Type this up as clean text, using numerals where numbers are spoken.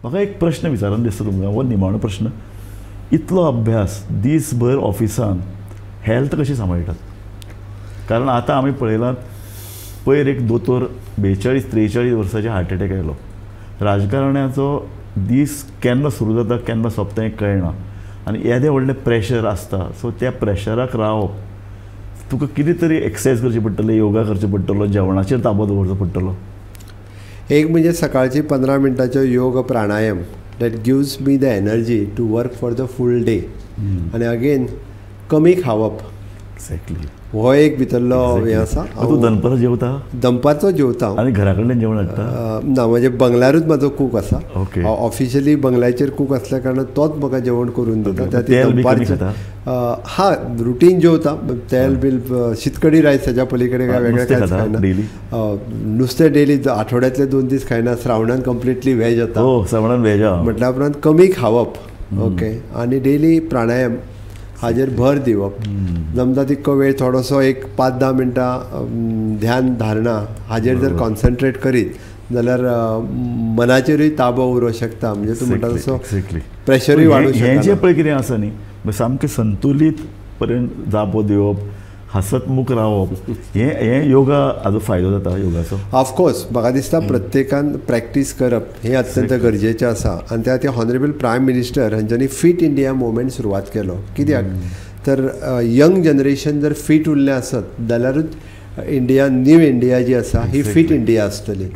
म्हाका एक प्रश्न विचारून दिसता तुमकां, हो निमाणो प्रश्न. इतलो अभ्यास दीसभर ऑफिसान, हेल्थ कशी सांबाळटात? कारण आतां आमी पळयलां, पयर एक दोतोर 42-43 वर्सांचे हार्ट एटॅक आयलो. राजकारण्याचो दीस केन्ना सुरू जाता केन्ना सोंपता हें कळना आनी येदें व्हडलें प्रेशर आसता. सो त्या प्रेशराक रावप, तुका कितें तरी एक्सरसायज करची पडटली, योगा करचो पडटलो, जेवणाचेर ताबो दवरचो पडटलो. एक म्हणजे सकाळची 15 मिनटाचो योग pranayama that gives me the energy to work for the full day. आनी अगेन कमी खावप. एक्झॅक्टली. हो एक भितरलो हें आसा. तूं दनपारां जेवता? दनपारचो जेवता. आनी घरा कडल्यान जेवण हाडटा? ना, म्हणजे बंगल्यारूच म्हाजो कूक आसा. ऑफिशियली बंगल्याचेर कूक आसल्या कारणान तोच म्हाका जेवण करून दिता. तेल बी कमी खाता? हा, रुटीन जेवता. तेल बील शीतकडी रायस हेज्या पली कडेन काय वेगळें कांयच खायना. नुस्तें डेली, आठवड्यांतले 2 दीस खायना. श्रावणान कंप्लिटली वेज जाता. श्रावणान वेज. म्हटल्या उपरांत कमी खावप. ओके. आनी डेली प्राणायाम हाजेर भर दिवप. जमता तितको वेळ थोडोसो एक 5-10 मिनटां ध्यान धारणा हाजेर जर कॉन्सन्ट्रेट करीत जाल्यार मनाचेरूय ताबो उरूंक शकता. म्हणजे तूं म्हणटा तसो प्रेशरूय वाडूंक शकता. हें जें पळय कितें आसा न्ही, सामकें संतुलीत पर्यंत जापो दिवप, हांसतमुख रावप, हें योगा हाजो फायदो जाता योगाचो. ऑफकोर्स म्हाका दिसता प्रत्येकान प्रॅक्टीस करप हें अत्यंत गरजेचें आसा. आनी त्या खातीर ऑनरेबल प्रायम मिनिस्टर हांच्यांनी फिट इंडिया मुवमेंट सुरवात केलो. कित्याक तर यंग जनरेशन जर फीट उरलें आसत जाल्यारूच इंडिया, न्यू इंडिया जी आसा ही फिट इंडिया आसतली.